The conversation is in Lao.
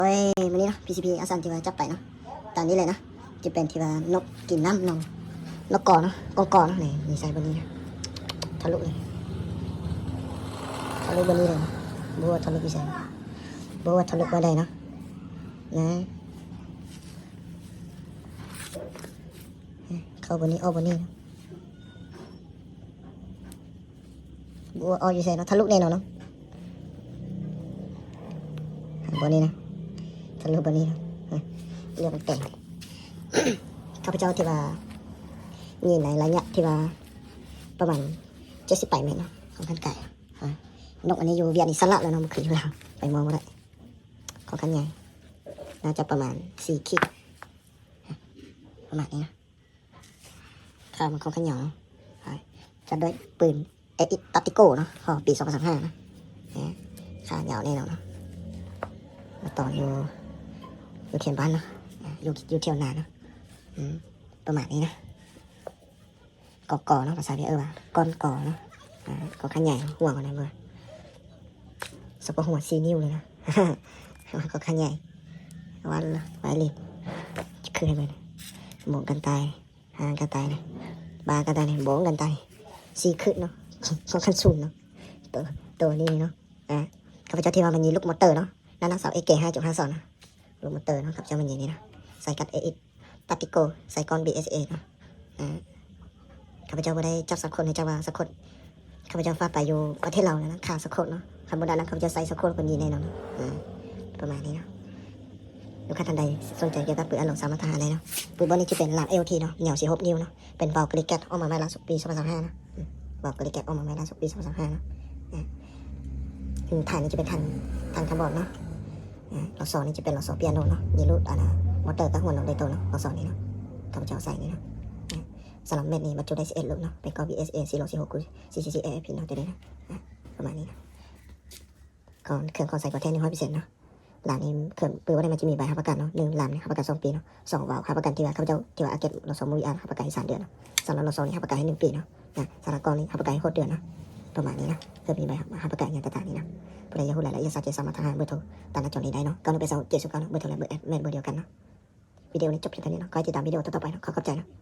ໂອ້ຍ ມື້ນີ້ເນາະ ພີຊີພີ ອາສັນທີ່ວ່າຈັບໄປເນາະ ຕາມນີ້ເລີຍເນາະ ຈະເປັນທີ່ວ່ານົກກິນນ້ຳ ນ້ອງ ນົກກໍເນາະ ກອງກໍເນາະ ນີ້ ນີ້ໃສ່ບ່ອນນີ້ ທະລຸເລີຍ ທະລຸບ່ອນນີ້ເລີຍ ບໍ່ຮູ້ວ່າທະລຸຢູ່ໃສ ບໍ່ຮູ້ວ່າທະລຸບ່ອນໃດເນາະ ນະ ເຂົ້າບ່ອນນີ້ ອອກບ່ອນນີ້ເນາະ. ບໍ່ອອກຢູ່ໃສເນາະ ທະລຸແນ່ນອນເນາະ ບ່ອນນີ້ນະ ທະລຸບ່ອນນີ້ນະ ເລື່ອງແຕກ ຂ້າພະເຈົ້າທີ່ວ່າ ຍິງໃນໄລຍະທີ່ວ່າ ປະມານເຈັດສິບປາຍແມັດເນາະ ຂ້ອນຂ້າງໄກ ນົກອັນນີ້ຢູ່ຫວຽດນີ້ສະຫຼະແລ້ວເນາະ ບໍ່ຄືຢູ່ລາວ ໄປມອງບໍ່ໄດ້ ຂ້ອນຂ້າງໃຫຍ່ ໜ້າຈະປະມານສີ່ຂີດ ປະມານນີ້ນະ. ຂາມັນຄ່ອນຂ້າງຍາວເນາະ ຈັດດ້ວຍປືນເອເອັດຕັກຕິໂກເນາະ ຂອງປີສອງພັນຊາວຫ້ານະ ຂາຍາວແນ່ນອນເນາະ ມາຕອນຢູ່ ຢູ່ແຄມບ້ານເນາະ ຢູ່ ຢູ່ແຖວນາເນາະ ອືມ ປະມານນີ້ນະ ກອກອເນາະ ພາສາຫວຽດເອີ້ນວ່າ ກອນກອເນາະ ອາ ກອນຂ້າງໃຫຍ່ ຫົວມັນນະ ສະເພາະຫົວສີ່ນິ້ວເລີຍນະ ກອນຂ້າງໃຫຍ່ ວ່າໄວເລີຍ ຄືໃຫ້ເບິ່ງ ໂບງກັນຕາຍ ຫາງກະຕ່າຍນີ້ ບາກະຕ່າຍນີ້ ໂບງກັນຕາຍ ສີ່ຄືດເນາະ ສອງຄັນສູນເນາະ ໂຕ ໂຕນີ້ເນາະ ອາ ຂ້າພະເຈົ້າທີ່ວ່າມັນມີລູກມໍເຕີເນາະ ນັ້ນນະ ຊາວເອັດເກ ຫ້າຈຸດຫ້າສອງນະ ລູກມໍເຕີເນາະ ຂ້າພະເຈົ້າມັນມີນີ້ນະ ໃສ່ກັດເອເອັດຕັກຕິໂກ ໃສ່ກ້ອນບີເອັສເອເນາະ ອາ ຂ້າພະເຈົ້າບໍ່ໄດ້ຈັບສັກຄົນ ໃຫ້ຈັບວ່າສັກຄົນ ຂ້າພະເຈົ້າຝາກໄປຢູ່ປະເທດລາວແລ້ວນະ ຂາຍສະໂຄດເນາະ ຄັນບໍ່ໄດ້ນະ ຂ້າພະເຈົ້າໃສ່ສະໂຄດຄົນຍິງແນ່ນອນເນາະ ອາ ປະມານນີ້ເນາະ ລູກຄ້າທ່ານໃດສົນໃຈກ່ຽວກັບປືນອັດລົງ ສາມາດທັກຫາໄດ້ເນາະ ປືນບ່ອນນີ້ຈະເປັນລາມເອລທີເນາະ ຍາວສີ່ສິບຫົກນິ້ວເນາະ ເປັນເບົາກະລິແກັດ ອອກມາໃໝ່ລ່າສຸດປີສອງພັນຊາວຫ້າເນາະ ອືມ ເບົາກະລິແກັດ ອອກມາໃໝ່ລ່າສຸດປີສອງພັນຊາວຫ້າເນາະ ອາ ອືມ ທ້າຍນີ້ຈະເປັນຖັງ ຖັງທຳບອມເນາະ ອາ ລໍ້ສໍນີ້ຈະເປັນລໍ້ສໍປຽໂນເນາະ ມີລູດ ອາ ມໍເຕີກັບຫົວນົກໂດຍຕົງເນາະ ລໍ້ສໍນີ້ເນາະ ຂ້າພະເຈົ້າໃສ່ນີ້ເນາະ ອາ ສຳລັບແມັດນີ້ບັນຈຸໄດ້ສິບເອັດລູກເນາະ ເປັນກ້ອງບີເອັສເອ ສີ່ຮ້ອຍສິບຫົກ ຄູນ ສີ່ຮ້ອຍສີ່ສິບເອັດ ເອັຟພີ ເນາະ ຕົວນີ້ເນາະ ອາ ປະມານນີ້ເນາະ ຂອງ ເຄື່ອງຂອງໃຊ້ກໍແທ້ ໜຶ່ງຮ້ອຍເປີເຊັນເນາະ ລາມນີ້ເຄື່ອງ ປືນບໍ່ໄດ້ ມັນຈະມີໃບຮັບປະກັນເນາະ ໜຶ່ງ ລາມນີ້ຮັບປະກັນສອງປີເນາະ ສອງ ວາວ ຮັບປະກັນທີ່ວ່າຂ້າພະເຈົ້າ ທີ່ວ່າອາເກັດລໍສໍໝູ່ວິອາ ຮັບປະກັນໃຫ້ສາມເດືອນເນາະ ສຳລັບລໍສໍນີ້ຮັບປະກັນໃຫ້ໜຶ່ງປີເນາະ ອາ ສຳລັບກ້ອງນີ້ຮັບປະກັນໃຫ້ຫົກເດືອນເນາະ ປະມານນີ້ເນາະ ເພື່ອມີໃບຮັບປະກັນຫຍັງຕ່າງໆນີ້ເນາະ ຜູ້ໃດຢາກຮູ້ລາຍລະອຽດຊັດເຈນ ສາມາດທັກຫາເບີໂທຕາມໜ້າຈໍນີ້ໄດ້ເນາະ ເກົ້າໜຶ່ງແປດສອງ ເຈັດສູນເກົ້າເນາະ ເບີໂທ ແລະ ເບີແອັດ ແມ່ນເບີດຽວກັນເນາະ ວິດີໂອນີ້ຈົບພຽງເທົ່ານີ້ເນາະ ຂໍໃຫ້ຕິດຕາມວິດີໂອຕໍ່ໆໄປເນາະ ຂໍຂອບໃຈເນາະ.